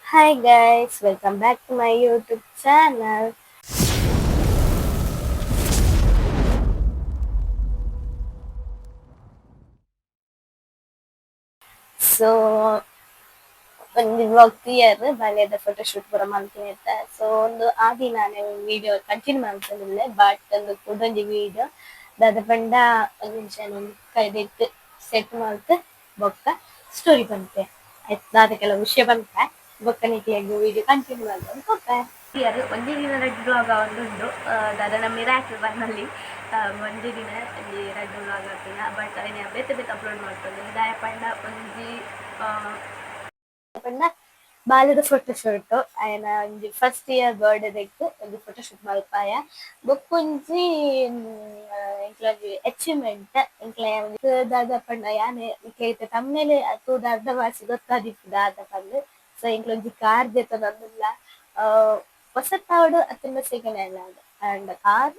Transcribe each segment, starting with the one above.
Hi guys, welcome back to my YouTube channel. So ಒಂಜಿ vlog ತೂಯರ್ ಬಾಲ್ಯದ photoshoot ಪೂರ ಮಲ್ತಿನಿತ್ತ. ಸೊ ಒಂದು ಆದಿ ನಾನೆ ವಿಡಿಯೋ ಕಂಟಿನ್ಯೂ ಮಲ್ತೊಂದುಲ್ಲೆ, ಬಟ್ ಒಂದು ಕುಡೊಂಜಿ ವಿಡಿಯೋ ದಾದ ಪಂಡ ಒಂಜಿ ನಿಮಿಷ ಕೈದಿತ್ತು ಸೆಟ್ ಮಲ್ತ್ ಬೊಕ್ಕ ಸ್ಟೋರಿ ಪನ್ಪೆ. ಆಯ್ತು, ದಾದ ಕೆಲವು ವಿಷಯ ಪನ್ಪೆ ಬೊಕ್ಕ ನಿಕ್ಲೆಗ್ ವಿಡಿಯೋ ಕಂಟಿನ್ಯೂ ಮಲ್ತೊಂದು ಪೋಪೆ. ಇಯರ್ ಒಂಜಿ ದಿನ ರಡ್ಡ್ ವ್ಲಾಗ್ ಆವೊಂದುಂಡು. ದಾದ ಮಿರಾಕಲ್ ಬನ್ನಲ್ಲಿ ಒಂಜಿ ದಿನ ಒಂಜಿ ರಡ್ಡ್ ವ್ಲಾಗ್ ಆಪಿನ, ಬಟ್ ಐನ ಬೇತೆ ಬೇತೆ ಅಪ್ಲೋಡ್ ಮಲ್ತೊಂದುಲ್ಲೆ. ದಾಯೆ ಪಂಡ ಒಂಜಿ ಪಂಡ ಬಾಲ್ಯದ ಫೋಟೋಶೂಟ್, ಅಯನ ಒಂಜಿ ಫಸ್ಟ್ ಇಯರ್ ಬರ್ಡೇ ದೆಕ್ ಒಂಜಿ ಫೋಟೋಶೂಟ್ ಮಲ್ಪಾಯ. ಬೊಕ್ಕೊಂಜಿ ಎಂಕ್ಲೊಂಜಿ ಅಚೀವ್ಮೆಂಟ್ ಎಂಕ್ಲೆ ದಾದ ಪಂಡ ಯಾನ್ ಎಂಕ್ಲೆ ಇತ್ತೆ ತಮ್ನೇಲ್ ತೂದು ಅರ್ಧ ವಾಸಿ ಗೊತ್ತಾದಿಪ್ಪು ದಾದ ಪಂದ್. ಸೊ ಎಂಕ್ಲೊಂಜಿ ಕಾರ್ ದೆತೊನೊಂದುಲ್ಲ. ಪೊಸತಾವಡ್ ಅತ್ತ್ಂಡ ಸೆಕೆಂಡ್ ಹ್ಯಾಂಡ್ ಆವಡ್, and car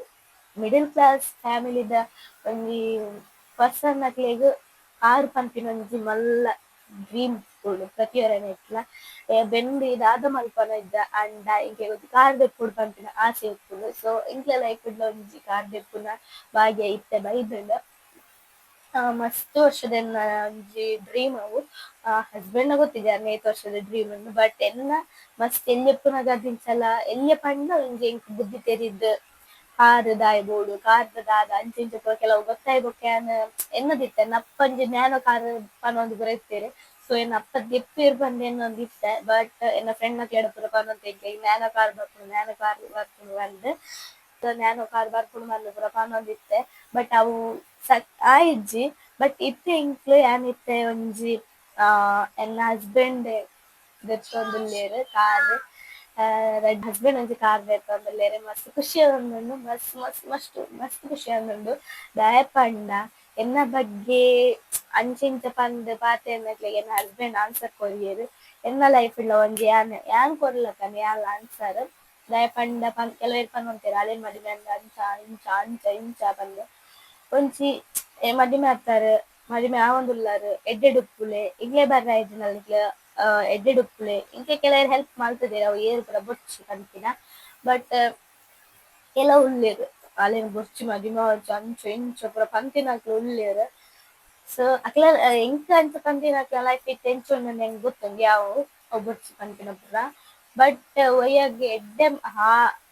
middle class ಫ್ಯಾಮಿಲಿದ ಒಂಜಿ ಪರ್ಸನ್ ನಕ್ಲೆಗ್ ಕಾರ್ ಪನ್ಪಿನ ಒಂಜಿ ಮಲ್ಲ ಡ್ರೀಮ್ ಉಪ್ಪುಂಡು ಪ್ರತಿಯೊರನೆಟ್ಲ. ಬೆಂದಿ ದಾದ ಮಲ್ಪನ ಇಜ್ಜ, ಆಂಡ ಎಂಕ್ಲೆಗ್ ಒಂಜಿ ಕಾರ್ ದೆಪ್ಪೊಡು ಪನ್ಪಿನ ಆಸೆ ಉಪ್ಪುಂಡು. ಸೊ ಎಂಕ್ಲೆ ಲೈಫ್ ಡ್ಲ ಒಂಜಿ ಕಾರ್ ದೆಪ್ಪುನ ಭಾಗ್ಯ ಇತ್ತೆ ಬೈದ್ಂಡ್. ಮಸ್ತ್ ವರ್ಷದ ಎನ್ನ ಒಂಜಿ ಡ್ರೀಮ್ ಅವು. ಹಸ್ಬೆಂಡ್ ನ ಗೊತ್ತಿಜ್ಜಿ ಅರ್ನ ಏತ್ ವರ್ಷದ ಡ್ರೀಮ್ ಉಂಡು, ಬಟ್ ಎನ್ನ ಮಸ್ತ್ ಎಲ್ಯ ಉಪ್ಪುನಗ ದಿಂಚಲ ಎಲ್ಯ ಪಂಡ ಒಂಜಿ ಎಂಕ್ ಬುದ್ಧಿ ತೆರಿದ್ ಕಾರ್ ದಾಯೆ ಬೋಡು, ಕಾರ್ ದ ದಾದ ಅಂಚ ಇಂಚ ಪೂರ ಕೆಲವು ಗೊತ್ತಾಯಿ ಬೊಕ್ಕ ಯಾನ್ ಎನ್ನದಿತ್ತೆ ಎನ್ನ ಅಪ್ಪಂಜಿ ನ್ಯಾನೋ ಕಾರ್ ಪನೊಂದು ಪೂರ ಇತ್ತೆರ್. ಸೊ ಎನ್ನ ಅಪ್ಪ ದೆಪ್ಪೆರ್ ಪಂದ್ ಎನ್ನೊಂದು ಇತ್ತೆ, ಬಟ್ ಎನ್ನ ಫ್ರೆಂಡ್ ನಕ್ಲೆಡ ಪೂರ ಪನೊಂದು ಎಂಕ್ಲೆಗ್ ನ್ಯಾನೋ ಕಾರ್ ಬರ್ಪುಂಡು, ನ್ಯಾನೋ ಕಾರ್ ಬರ್ಪುಂಡು ಪಂದ್. ಸೊ ನ್ಯಾನೋ ಕಾರ್ ಬರ್ಪುಂಡು ಪಂದ್ ಪೂರ ಪನೊಂದಿತ್ತೆ, ಬಟ್ ಅವು ಆಯಿಜ್ಜಿ. ಬಟ್ ಇತ್ತೆ ಎಂಕ್ಲು ಯಾನ್ ಇತ್ತೆ ಒಂಜಿ ಎನ್ನ ಹಸ್ಬೆಂಡ್ ದೆತ್ತೊಂದುಲ್ಲೆರ್ ಕಾರ್. ರಡ್ಡ್ ಹಸ್ಬೆಂಡ್ ಒಂಜಿ ಕಾರ್ ದೆತ್ತೊಂದುಲ್ಲೆರ್. ಮಸ್ತ್ ಖುಷಿ ಆವೊಂದುಂಡು, ಮಸ್ತ್ ಮಸ್ತ್ ಮಸ್ತ್ ಮಸ್ತ್ ಖುಷಿ ಆವೊಂದುಂಡು. ದಾಯೆ ಪಂಡ ಎನ್ನ ಬಗ್ಗೆ ಅಂಚ ಇಂಚ ಪಂದ್ ಪಾತೆರ್ನಕ್ಲೆಗ್ ಎನ್ನ ಹಸ್ಬೆಂಡ್ ಆನ್ಸರ್ ಕೊರಿಯೆರ್. ಎನ್ನ ಲೈಫ್ ಡ್ಲ ಒಂಜಿ ಯಾನ್ ಯಾನ್ ಕೊರ್ಲಕನೆ ಯಾನ್ಲ ಆನ್ಸರ್. ದಾಯೆ ಪಂಡ ಕೆಲವೆರ್ ಪನೊಂತೆರ್ ಅಲೆನ್ ಮದಿಮೆ ಆಂಡ ಅಂಚ ಇಂಚ ಅಂಚ ಇಂಚ ಪಂದ್. ಒಂಜಿ ಮದಿಮೆ ಆತಾರ್, ಮದಿಮೆ ಆವೊಂದುಲ್ಲರ್, ಎಡ್ಡೆಡ್ ಉಪ್ಪುಲೆ, ಇಗ್ಲೆ ಬರ್ರೆ ಇಜ್ಜಿಂಡಲ ನಿಕ್ಲೆ ಎಡ್ಡೆಡ್ ಉಪ್ಪುಲೆ. ಇಂಕೆ ಕೆಲವೆರ್ ಹೆಲ್ಪ್ ಮಲ್ತುದೆರ್, ಅವು ಏರ್ ಪೂರ ಬೊರ್ಚಿ ಪನ್ಪಿನ. ಬಟ್ ಕೆಲವು ಉಲ್ಲೆರ್ ಅಲೆನ್ ಬೊರ್ಚಿ ಮದಿಮೆ ಆವೊಡ್ಚಿ ಅಂಚ ಇಂಚ ಪೂರ ಪನ್ತಿನಕ್ಲು ಉಲ್ಲೆರ್. ಸೊ ಅಕ್ಲ ಎಂಕ್ ಅಂಚ ಪನ್ತಿನಕ್ಲೆನ ಲೈಫ್ ಇತ್ತೆ ಎಂಚ ಉಂಡು ಎಂಕ್ ಗೊತ್ತುಂಡು, ಯಾವು ಅವು ಬೊರ್ಚಿ ಪನ್ಪಿನ ಪೂರ. ಬಟ್ ಒಯ್ಯಗ್ ಎಡ್ಡೆ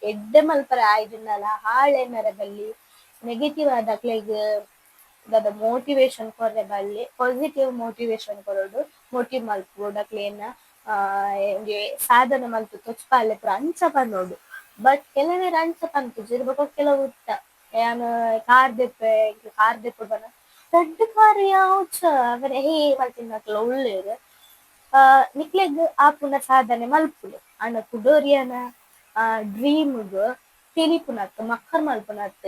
ಎಡ್ಡೆ ಮಲ್ಪರೆ ಆಯಿಜಿಂಡಲ ಹಾಳೆನರೆ ಬಲ್ಲಿ, ನೆಗೆಟಿವ್ ಆದ್ ಅಕ್ಲೆಗ್ ದಾದ ಮೋಟಿವೇಶನ್ ಕೊರ್ರೆ ಬಲ್ಲಿ, ಪಾಸಿಟಿವ್ ಮೋಟಿವೇಶನ್ ಕೊರೊಡು, ಮೋಟಿವ್ ಮಲ್ಪೊಡು ಅಕ್ಲೆನ ಒಂಜಿ ಸಾಧನೆ ಮಲ್ತ್ ತೊಜ್ಪಾಲೆ ಪೂರ ಅಂಚ ಪನೊಡು. ಬಟ್ ಕೆಲವೆರ್ ಅಂಚ ಪನ್ಪುಜೆರ್. ಬೊಕ ಕೆಲವು ಯಾನ್ ಕಾರ್ ದೆಪ್ಪೆ, ಕಾರ್ ದೆಪ್ಪೊಡು ಪಂಡ ರಡ್ಡ್ ಕಾರ್ ಯಾವುಚ ಅವರೆ ಹೇ ಮಲ್ತಿನಕ್ಲು ಉಲ್ಲೆರ್. ನಿಕ್ಲೆಗ್ ಆಪುನ ಸಾಧನೆ ಮಲ್ಪುಲೆ, ಆಂಡ ಕುಡೊರಿಯನ ಡ್ರೀಮ್ಗ್ ತೆಲಿಪುನತ್ ಮಕ್ಕರ್ ಮಲ್ಪುನತ್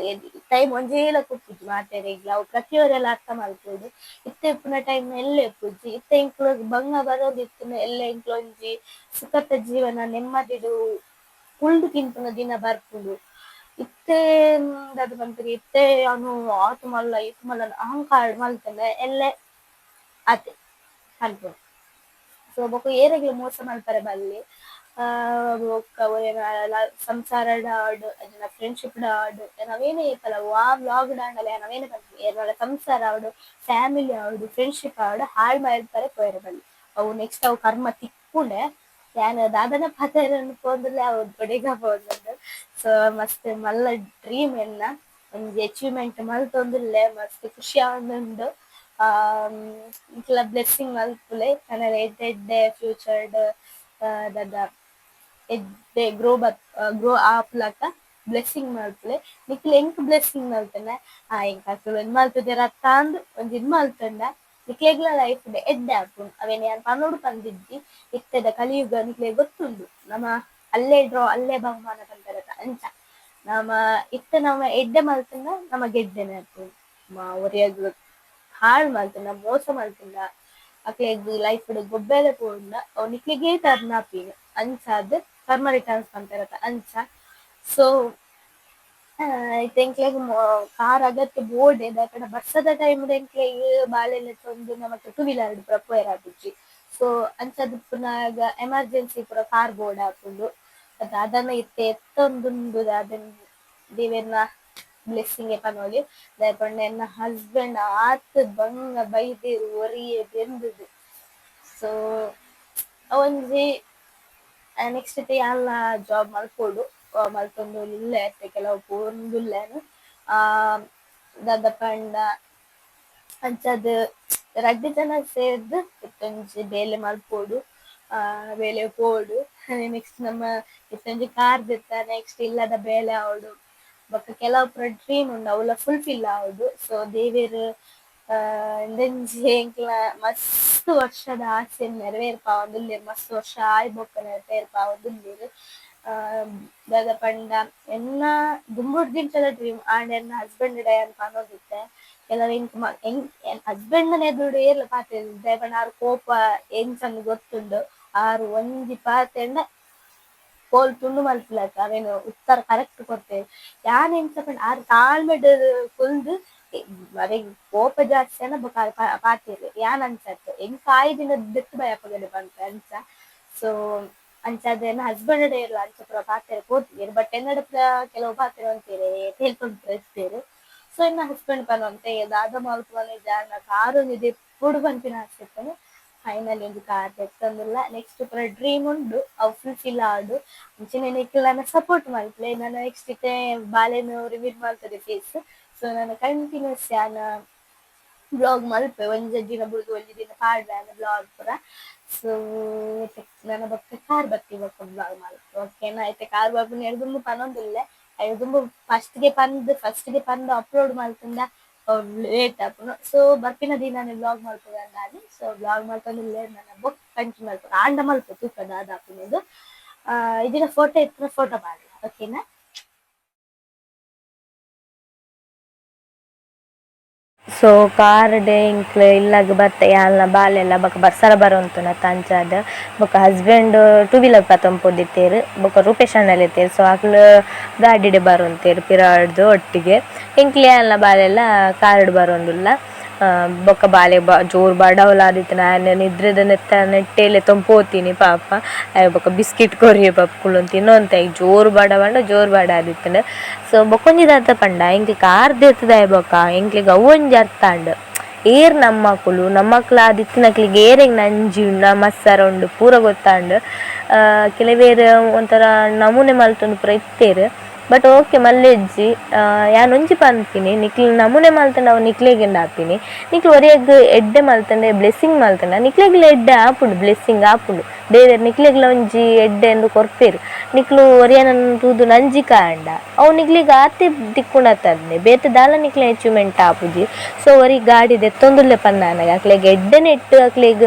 ಟೈಮ್ ಒಂಜೇ ಲೆಕ್ಕ ಉಪ್ಪುಜಿ ಮಾತೆರೆಗ್ಲ. ಅವು ಪ್ರತಿಯೊರಿಯಲ ಅರ್ಥ ಮಲ್ಪೊಡು. ಇತ್ತೆ ಇಪ್ಪುನ ಟೈಮ್ ಎಲ್ಲೆ ಇಪ್ಪುಜಿ. ಇತ್ತೆ ಎಂಕ್ಲು ಬಂಗ ಬರೋದಿತ್ತುಂಡ ಎಲ್ಲೆ ಎಂಕ್ಲು ಒಂಜಿ ಸುಖತ ಜೀವನ ನೆಮ್ಮದಿಡ್ ಕುಲ್ದು ತಿನ್ಪುನ ದಿನ ಬರ್ಪುಂಡು. ಇತ್ತೆ ದಾದ ಪನ್ಪೆರ್, ಇತ್ತೆ ಯಾನ್ ಆತ್ ಮಲ್ಲ ಈತ್ ಮಲ್ಲ ಅಹಂಕಾರ ಮಲ್ತುಂಡ ಎಲ್ಲೆ ಆತೆ ಪನ್ಪುನು. ಸೊ ಬೊಕ ಏರೆಗ್ಲ ಮೋಸ ಮಲ್ಪರೆ ಬಲ್ಲಿ. ಬೊಕ್ಕ ಒರಿಯನ ಸಂಸಾರಡ್ ಆವಡ್ ಅಜ್ಜಿಂಡ ಫ್ರೆಂಡ್ಶಿಪ್ ಆವಡ್, ಅವೇನೇ ಏಪಲ ವಾ ವ್ಲಾಗ್ ಆಂಡಲ ಯಾನ್ ಅವೇನೇ ಪನ್ಪುನಿ, ಏರ್ನಲ ಸಂಸಾರ ಆವಡ್, ಫ್ಯಾಮಿಲಿ ಆವಡ್, ಫ್ರೆಂಡ್ಶಿಪ್ ಆವಡ್ ಹಾಳ್ ಮಲ್ಪರೆ ಪೋಯೆರೆ ಬಲ್ಲಿ. ಅವು ನೆಕ್ಸ್ಟ್ ಅವು ಕರ್ಮ ತಿಕ್ಕುಂಡೆ. ಯಾನ್ ದಾದನ ಪಾತೆರೊಂದು ಪೋಂದುಲ್ಲೆ, ಅವು ಒಡೆಗ ಪೋವೊಂದುಂಡು. ಸೊ ಮಸ್ತ್ ಮಲ್ಲ ಡ್ರೀಮ್ ಎನ್ನ ಒಂಜಿ ಅಚೀವ್ಮೆಂಟ್ ಮಲ್ತೊಂದುಲ್ಲೆ, ಮಸ್ತ್ ಖುಷಿ ಆವೊಂದುಂಡು. ನಿಕ್ಲ ಬ್ಲೆಸ್ಸಿಂಗ್ ಮಲ್ಪುಲೆ, ನನ ಎಡ್ಡೆ ಎಡ್ಡೆ ಫ್ಯೂಚರ್ಡ್ ದಾದ ಎಡ್ಡೆ ಗ್ರೋ ಗ್ರೋ ಆಪುಲಕ ಬ್ಲೆಸ್ಸಿಂಗ್ ಮಲ್ಪುಲೆ. ನಿಕ್ಲ್ ಎಂಕ್ ಬ್ಲೆಸ್ಸಿಂಗ್ ಮಲ್ತುಂಡ ಎಂಕ್ ಅಕುಲು ಉಂದು ಮಲ್ತುದೆರ್ ಅತ್ತಾಂದ್ ಒಂಜಿ ಇದು ಮಲ್ತುಂಡ ನಿಕ್ಲೆಗ್ಲ ಲೈಫ್ ಡ್ ಎಡ್ಡೆ ಆಪುಂಡು. ಅವೆನ್ ಯಾನ್ ಪನೊಡು ಪಂದಿಜ್ಜಿ. ಇತ್ತೆದ ಕಲಿಯುಗ ನಿಕ್ಲೆಗ್ ಗೊತ್ತುಂಡು, ನಮ ಅಲ್ಲೇ ಡ್ರಾ ಅಲ್ಲೇ ಬಹುಮಾನ ಪನ್ಪೆರತ ಅಂಚ ನಮ ಇತ್ತೆ ನಮ ಎಡ್ಡೆ ಮಲ್ತುಂಡ ನಮಗ್ ಎಡ್ಡೆನೆ ಆಪುಂಡು. ಒರಿಯಗ್ ಹಾಳ್ ಮಲ್ತುಂಡ, ಮೋಸ ಮಲ್ತುಂಡ, ಅಕ್ಲೆಗ್ ಲೈಫ್ ಡ್ ಗೊಬ್ಬೆರೆ ಪೋಂಡ ಅವು ನಿಕ್ಲೆಗೇ ಟರ್ನ್ ಆಪಿನಿ. ಅಂಚಾದ್ ಕರ್ಮ ರಿಟರ್ನ್ಸ್ ಪನ್ಪೆರತ ಅಂಚ. ಸೊ ಇತ್ತೆ ಎಂಕ್ಲೆಗ್ ಕಾರ್ ಅಗತ್ಯ ಬೋಡೆ. ದಾಯೆ ಪಂಡ ಬರ್ಸದ ಟೈಮ್ ಡ್ ಎಂಕ್ಲೆಗ್ ಬಾಲೆಲೆತ್ತೊಂದು ನಮಕ್ ಟೂ ವೀಲರ್ ಡ್ ಪೂರ ಪೋಯೆರೆ ಆಪುಜಿ. So ಅಂಚಾದ್ ಪುನಗ ಎಮರ್ಜೆನ್ಸಿ ಪೂರ ಕಾರ್ ಬೋರ್ಡ್ ಆಪುಂಡು. ದಾದನ ಇತ್ತೆ ಎತ್ತೊಂದುಂಡು ದಾದನ ದೇವೆರ್ನ ಬ್ಲೆಸ್ಸಿಂಗ್ ಪನೊಲಿ. ದಾಯೆ ಪಂಡ ಎನ್ನ ಹಸ್ಬೆಂಡ್ ಆತ್ ಬಂಗ ಬೈದೆರ್ ಒರಿಯೆ ಬೆಂದುದು. ಸೊ ಅವೊಂಜಿ ನೆಕ್ಸ್ಟ್ ಇತ್ತೆ ಯಾನ್ಲ ಜಾಬ್ ಮಲ್ಪೊಡು, ಮಲ್ತೊಂದು ಉಲ್ಲೆ ಇತ್ತೆ ಕೆಲವು ಪೋವೊಂದುಲ್ಲೆನ್. ದಾದ ಪಂಡ ಅಂಚಾದ್ ರಡ್ಡ್ ಜನ ಸೇರ್ದ್ ಇತ್ತೊಂಜಿ ಬೇಲೆ ಮಲ್ಪೊಡು, ಬೇಲೆ ಪೋವೊಡು. ನೆಕ್ಸ್ಟ್ ನಮ್ಮ ಇತ್ತೊಂಜಿ ಕಾರ್ ದೆತ್ತ ನೆಕ್ಸ್ಟ್ ಇಲ್ಲದ ಬೇಲೆ ಆವೊಡು. ಬೊಕ್ಕ ಕೆಲವು ಪೂರ ಡ್ರೀಮ್ ಉಂಡು ಅವುಲ ಫುಲ್ಫಿಲ್ ಆವೊಡು. ಸೊ ದೇವೆರ್ ಇಂದೊಂಜಿ ಎಂಕ್ಲ ಮಸ್ತ್ ವರ್ಷದ ಆಸೆ ನೆರವೇರ್ಪಾವೊಂದುಲ್ಲೆರ್, ಮಸ್ತ್ ವರ್ಷ ಆಯಿ ಬೊಕ್ಕ ನೆರವೇರ್ಪಾವೊಂದುಲ್ಲೆರ್. ದಾದ ಪಂಡ ಎನ್ನ ದುಂಬುಡ್ದಿಂಚಲ ಡ್ರೀಮ್ ಆಂಡ ಎನ್ನ ಹಸ್ಬೆಂಡ್ ಯಾನ್ ಪನೊಂದಿತ್ತೆ. ಕೆಲವು ಎಂಕ್ ಹಸ್ಬೆಂಡ್ ನ ಎದುರುಡು ಏರ್ಲ ಪಾತೆರ್ಜಿ, ದಾಯೆ ಪಂಡ ಆರ್ ಕೋಪ ಎಂಚಂದ್ ಗೊತ್ತುಂಡು. ಆರ್ ಒಂಜಿ ಪಾತೆರ್ಂಡ ಕೋಲ್ ತುಂಡು ಮಲ್ಪುಲೆಕ ಅವೆನ್ ಉತ್ತರ ಕರೆಕ್ಟ್ ಕೊರ್ಪೆರ್. ಯಾನ್ ಎಂಚ ಪಂಡ ಆರ್ ತಾಳ್ಮೆಡ್ ಕುಲ್ದು ಅರೆಗ್ ಕೋಪ ಜಾಸ್ತಿ ಆಂಡ ಬೊಕ್ಕ ಆರ್ ಪಾತೆರ್ವೆರ್. ಯಾನ್ ಅಂಚ ಅತ್ತ್, ಎಂಕ್ ಆಯಿ ದಿನ ದೆತ್ತ್ ಬೈ ಅಪಗನೆ ಪನ್ಪೆ ಅಂಚ. ಸೊ ಅಂಚಾದ್ ಎನ್ನ ಹಸ್ಬೆಂಡ್ ಏರ್ಲ ಅಂಚ ಪೂರ ಪಾತೆರ ಪೋತಿಜೆರ್. ಬಟ್ ಎನ್ನಡ ಪೂರ ಕೆಲವು ಪಾತೆರೊಂತೆರ್ ತೇಲ್ತೊಂದು ಇತ್ತೆರ್. ಸೊ ಎನ್ನ ಹಸ್ಬೆಂಡ್ ಪನೊಂತೆ ದಾದ ಮಲ್ಪುವನ ಜಾನ ಕಾರ್ ಒಂಜಿ ದೆಪ್ಪೊಡು ಪನ್ಪಿನ ಆಸೆ ಇತ್ತುಂಡು. ಫೈನಲಿ ಒಂಜಿ ಕಾರ್ ದೆತ್ತೊಂದುಲ್ಲ. ನೆಕ್ಸ್ಟ್ ಪೂರ ಡ್ರೀಮ್ ಉಂಡು, ಅವು ಫುಲ್ಫಿಲ್ ಆವೊಡು. ಅಂಚನೆ ನಿಕುಲು ಸಪೋರ್ಟ್ ಮಲ್ಪುಲೆ. ನನ ನೆಕ್ಸ್ಟ್ ಇತ್ತೆ ಬಾಲೆನ್ ರಿವೀಲ್ ಮಲ್ತದೆ ಫೇಸ್. ಸೊ ನಾನು ಕಂಟಿನ್ಯೂಸ್ ಯಾನ್ ಬ್ಲಾಗ್ ಮಲ್ಪೆ, ಒಂಜಿ ದಿನ ಬುಡ್ದು ಒಂಜಿ ದಿನ ಪಾಡ್ವೆ ಯಾನ್ ಬ್ಲಾಗ್ ಪೂರ. ಸೊ ನನ ಬೊಕ್ಕ ಕಾರ್ ಬತ್ತಿ ಬೊಕ್ಕ ಬ್ಲಾಗ್ ಮಲ್ಪೆ ಓಕೆನಾ. ಇತ್ತೆ ಕಾರ್ ಬರ್ಪುನ ದುಂಬು ಪನೊಂದುಲ್ಲೆ, ಐತ ದುಂಬು ಫಸ್ಟ್ ಗೆ ಪಂದ್ ಅಪ್ಲೋಡ್ ಮಲ್ತುಂಡ ಲೇಟ್ ಆಪುಂಡು. ಸೊ ಬರ್ಪಿನ ದಿನನೇ ಬ್ಲಾಗ್ ಮಲ್ಪುಗಂದಾದ್ ಸೊ ಬ್ಲಾಗ್ ಮಲ್ತೊಂದುಲ್ಲೆ. ನನ ಬೊಕ್ಕ ಕಂಟಿನ್ಯೂ ಮಲ್ಪು ಆಂಡ ಮಲ್ಪು ತೂಕ ದಾದ ಆಪುಂಡು. ಇದಿನ ಫೋಟೋ ಇತ್ತಿನ ಫೋಟೋ ಪಾಡ್ಲ ಓಕೆನಾ. ಸೊ ಕಾರ್ ಎಂಕ್ಲು ಇಲ್ಲಗ್ ಬತ್ತೆ ಯಾನ್ಲ ಬಾಲೆಲ್ಲ ಬೊಕ ಬರ್ಸಲ ಬರೊಂತುಂಡತ್ತ ಅಂಚಾದ್ ಬೊಕ husband two wheeler ಪತೊಂದು ಪೋದಿತ್ತೆರ್. ಬೊಕ ರೂಪೇಶ್ ಅಣ್ಣಲ ಇತ್ತೆರ್. ಸೊ ಅಕ್ಲು ಗಾಡಿಡೆ ಬರೊಂತೆರ್ ಪಿರಾಡ್ದ್ ಒಟ್ಟಿಗೆ. ಎಂಕ್ಲು ಯಾನ್ಲ ಬಾಲೆಲ್ಲ ಕಾರ್ಡ್ ಬರೊಂದುಲ್ಲ. ಬೊಕ ಬಾಲೆ ಜೋರು ಬಡವುಲ ಆದಿತ್ತಿನ ಆಯೆ ನಿದ್ರೆದ ನೆತ್ತ ನೆಟ್ಟೆಲೆ ಪೋತೀನಿ ಪಾಪ. ಆಯೆ ಬೊಕ ಬಿಸ್ಕಿಟ್ ಕೊರಿಯೆ ಪಾಪ ಕುಲ್ಲೊಂದು ತಿನ್ನೊಂತೆ. ಜೋರು ಬಡವಂಡ ಜೋರು ಬಡ ಆದಿತ್ತುಂಡು. ಸೊ ಬೊಕೊಂಜಿ ದಾದ ಪಂಡ ಎಂಕ್ ಕಾರ್ ದೆತ್ತುದಾಯ ಬೊಕ ಎಂಕ್ಲೆಗ್ ಅವು ಒಂಜಿ ಅರ್ಥ ಆಂಡ್. ಏರ್ ನಮ್ಮಕುಲು ನಮ್ಮಕ್ಲು ಆದಿತ್ತಿನಕ್ಲೆಗ್ ಏರೆಗ್ ನಂಜಿ ಉಂಡು ಮತ್ಸರ ಉಂಡು ಪೂರ ಗೊತ್ತಾಂಡ್. ಕೆಲವೇರ್ ಒಂಥರ ನಮೂನೆ ಮಲ್ತೊಂದು ಪೂರ ಇತ್ತೆರ್. ಬಟ್ ಓಕೆ ಮಲ್ಲೆಜ್ಜಿ. ಯಾನ್ ಒಂಜಿ ಪನ್ಪಿನಿ ನಿಕ್ಲು ನಮೂನೆ ಮಲ್ತುಂಡ ಅವು ನಿಕ್ಲೆಗಿಂದ ಆಪಿನಿ. ನಿಕ್ಲು ಒರಿಯಗ್ ಎಡ್ಡೆ ಮಲ್ತುಂಡ ಬ್ಲೆಸ್ಸಿಂಗ್ ಮಲ್ತುಂಡ ನಿಕ್ಲೆಗ್ಲ ಎಡ್ಡೆ ಆಪುಂಡು, ಬ್ಲೆಸ್ಸಿಂಗ್ ಆಪುಂಡು. ದೇವೆರ್ ನಿಕ್ಲೆಗ್ಲ ಒಂಜಿ ಎಡ್ಡೆ ಇಂದು ಕೊರ್ಪೆರ್. ನಿಕ್ಲು ಒರಿಯನನ್ ತೂದು ನಂಜಿಕ ಆಂಡ ಅವು ನಿಕ್ಲೆಗ್ ಆತೆ ತಿಕ್ಕುನತ್ತಂದೆ ಬೇತೆ ದಾಲ ನಿಕ್ಲೆ ಅಚೀವ್ಮೆಂಟ್ ಆಪುಜಿ. ಸೊ ಒರಿ ಗಾಡಿ ದೆತ್ತೊಂದುಲ್ಲೆ ಪಂದಾನಗ ಅಕ್ಲೆಗ್ ಎಡ್ಡೆ ನೆಟ್ಟ್ ಅಕ್ಲೆಗ್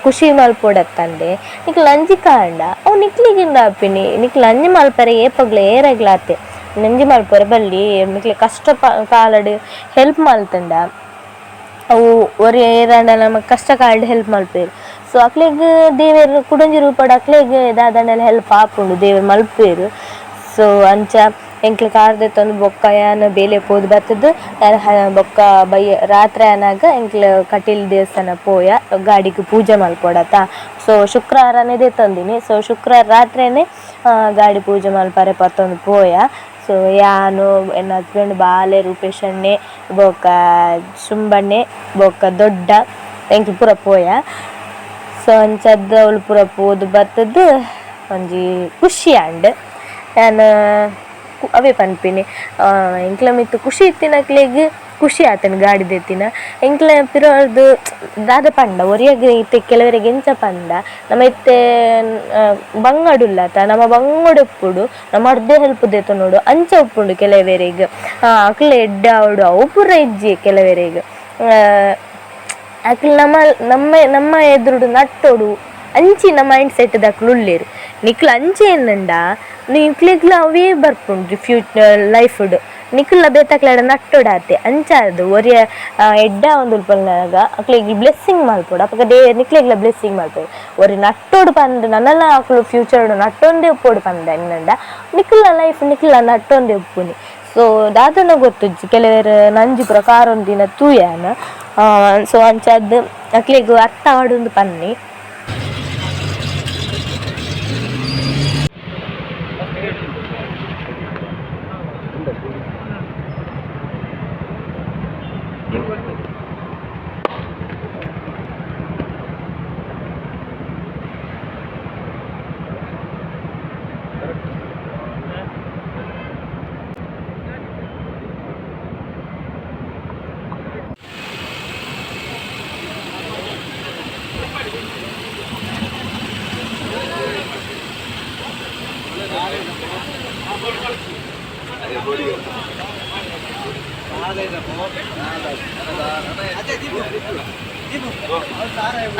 ಖುಷಿ ಮಲ್ಪೊಡತ್ತಂದೆ ನಿಕ್ಲು ನಂಜಿಕ ಆಂಡ ಅವು ನಿಕ್ಲೆಗಿಂದ ಆಪಿನಿ. ನಿಕ್ಲು ನಂಜಿ ಮಲ್ಪರೆ ಏಪಗ್ಲ ಏರೆಗ್ಲ ಆತೆ ನಂಜಿ ಮಲ್ಪರೆ ಬಲ್ಲಿ. ನಿಕ್ಲೆ ಕಷ್ಟ ಕಾಲಡ್ ಹೆಲ್ಪ್ ಮಲ್ತುಂಡ ಅವು ಒರಿ ಏರಾಂಡ ನಮಕ್ ಕಷ್ಟ ಕಾಲಡ್ ಹೆಲ್ಪ್ ಮಲ್ಪುವೆರ್. ಸೊ ಅಕ್ಲೆಗ್ ದೇವೆರ್ ಕುಡೊಂಜಿ ರೂಪಡ್ ಅಕ್ಲೆಗ್ ದಾದಾಂಡಲ ಹೆಲ್ಪ್ ಆಪುಂಡು, ದೇವೆರ್ ಮಲ್ಪುವೆರ್. ಸೊ ಅಂಚ ಎಂಕ್ಲೆ ಕಾರ್ ದೆತ್ತೊಂದು ಬೊಕ್ಕ ಯಾನ್ ಬೇಲೆ ಪೋದು ಬತ್ತುದು ಬೊಕ್ಕ ಬಯ್ಯ ರಾತ್ರೆ ಆನಗ ಎಂಕ್ಲೆ ಕಟೀಲ್ ದೇವಸ್ಥಾನ ಪೋಯ ಗಾಡಿಗ್ ಪೂಜೆ ಮಲ್ಪೊಡತ್ತ. ಸೊ ಶುಕ್ರಾರನೇ ದೆತ್ತೊಂದಿನಿ. ಸೊ ಶುಕ್ರಾರ ರಾತ್ರೆನೆ ಗಾಡಿ ಪೂಜೆ ಮಲ್ಪರೆ ಪತ್ತೊಂದು ಪೋಯ. ಸೊ ಯಾನು ಎನ್ನ ಹಸ್ಬೆಂಡ್ ಬಾಲೆ ರೂಪೇಶ್ ಅಣ್ಣೆ ಬೊಕ್ಕ ಶುಂಬಣ್ಣೆ ಬೊಕ್ಕ ದೊಡ್ಡ ಎಂಕ್ಲು ಪೂರ ಪೋಯ. ಸೊ ಅಂಚಾದ್ ಅವ್ಲು ಪೂರ ಪೋದು ಬತ್ತುದು ಒಂಜಿ ಖುಷಿ ಆಂಡ್. ಯಾನ್ ಅವೇ ಪನ್ಪಿನಿ ಎಂಕ್ಲ ಮಿತ್ತ್ ಖುಷಿ ಇತ್ತಿನಕ್ಲೆಗ್ ಖುಷಿ ಆತುಂಡು ಗಾಡಿ ದೆತ್ತಿನ. ಎಂಕ್ಲ ಪಿರರ್ದ್ ದಾದ ಪಂಡ ಒರಿಯಗ್ ಇತ್ತೆ ಕೆಲವರಿಗೆ ಎಂಚ ಪಂಡ ನಮ ಇತ್ತೆ ಬಂಗಡುಲ್ಲತ ನಮ ಬಂಗಡ್ ಉಪ್ಪೊಡು ನಮ ಅರ್ಧ ಹೆಲ್ಪ್ ದೆತೊನೊಡು ಅಂಚ ಉಪ್ಪುಂಡು ಕೆಲವರೆಗ್. ಅಕ್ಲ್ ಎಡ್ಡೆ ಆವೊಡು ಅವು ಪೂರ ಇಜ್ಜಿ ಕೆಲವರೆಗ್. ಅಕ್ಲ್ ನಮ ನಮ್ಮ ನಮ್ಮ ಎದುರುಡು ನಟ್ಟೊಡು ಅಂಚಿನ ಮೈಂಡ್ ಸೆಟ್ ದಕ್ಲು ಉಲ್ಲೆರ್. ನಿಕ್ಲು ಅಂಚ ಎನ್ನುಂಡ ನಿಕ್ಲೆಗ್ಲ ಅವೇ ಬರ್ಪುಂಡು ಫ್ಯೂಚರ್ ಲೈಫ್ಡ್. ನಿಕುಲ್ನ ಬೇತಕ್ಲೆಡ ನಟ್ಟೊಡಾತೆ. ಅಂಚಾದ್ ಒರಿಯ ಎಡ್ಡೆ ಆವೊಂದುಲ್ಪುನಗ ಅಕ್ಲೆಗ್ ಬ್ಲೆಸ್ಸಿಂಗ್ ಮಲ್ಪೊಡು. ಅಪಗ ದೇವೆರ್ ನಿಕ್ಲೆಗ್ಲ ಬ್ಲೆಸ್ಸಿಂಗ್ ಮಲ್ಪೆರ್. ಒರಿ ನಟ್ಟೊಡು ಪಂದ್ ನನಲ ಅಕುಲು ಫ್ಯೂಚರ್ಡ್ ನಟ್ಟೊಂದೇ ಉಪ್ಪೊಡು ಪಂದ್ ಎನ್ನುಂಡ ನಿಕುಲ್ನ ಲೈಫ್ ನಿಕುಲ್ನ ನಟ್ಟೊಂದೇ ಉಪ್ಪುನಿ. ಸೊ ದಾದನ ಗೊತ್ತುಜ್ಜಿ ಕೆಲವೆರ್ ನಂಜಿ ಪೂರ ಕಾರೊಂದಿನ ತೂಯೆ ಯಾನ್. ಸೊ ಅಂಚಾದ್ ಅಕ್ಲೆಗ್ ಅರ್ಥ ಆವೊಡುಂದು ಪನ್ನಿ.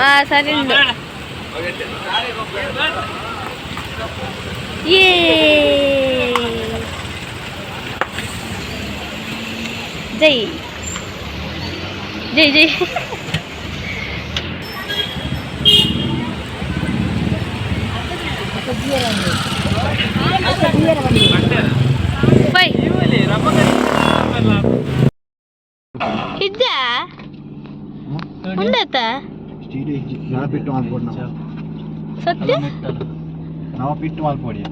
ಆ ಸರಿ ಉಂಡು. ಯೇ ಜೈ ಜೈ ಜೈ. ಬೈ ಇದ್ದ ಉಂಡತ. ಪಿಟ್ಟು ಮಲ್ಪೊಡು ನಾವು. ಸತ್ಯ. ನಾವು ಪಿಟ್ಟು ಮಲ್ಪೊಡಿ.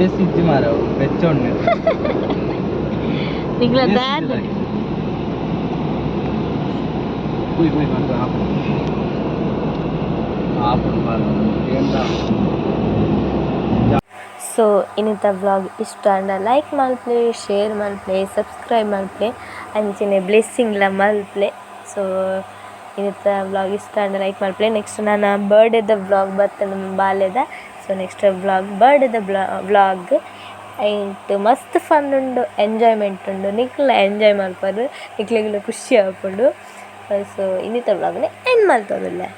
ಏಸಿಜ್ಜಿ ಮಾರ ಬೆಚ್ಚ ಉಂಡು. ನಿಂಗ್ಲ ದಾದ? ಕುಯ್ ಕುಯ್ ಬಂದು ಹಾಕು. ಆಪುಂಡು. ಸೊ ಇನ್ನಿತ ವ್ಲಾಗ್ ಇಷ್ಟ ಆಂಡ ಲೈಕ್ ಮಲ್ಪಲೆ, ಶೇರ್ ಮಲ್ಪಲೆ, ಸಬ್ಸ್ಕ್ರೈಬ್ ಮಲ್ಪಲೆ, ಅಂಚನೆ ಬ್ಲೆಸ್ಸಿಂಗ್ಲ ಮಲ್ಪಲೆ. ಸೊ ಇನ್ನಿತ ವ್ಲಾಗ್ ಇಷ್ಟ ಆಂಡ ಲೈಕ್ ಮಲ್ಪಲೆ. ನೆಕ್ಸ್ಟ್ ನಾನು ಬರ್ಡೇದ ವ್ಲಾಗ್ ಬರ್ತದೆ ಬಾಲೆದ. So next vlog ಬರ್ಡೇದ vlog. ಐಟ್ ಮಸ್ತ್ ಫನ್ ಉಂಡು, ಎಂಜಾಯ್ಮೆಂಟ್ ಉಂಡು. ನಿಕ್ಲ ಎಂಜಾಯ್ ಮಲ್ಪರು, ನಿಕ್ಲೆಗ್ಲ ಖುಷಿ ಆಪುಂಡು. ಸೊ ಇನ್ನಿತ ವ್ಲಾಗ್ನ ಎಂಡ್ ಮಲ್ತೊಂದುಲ್ಲೆ.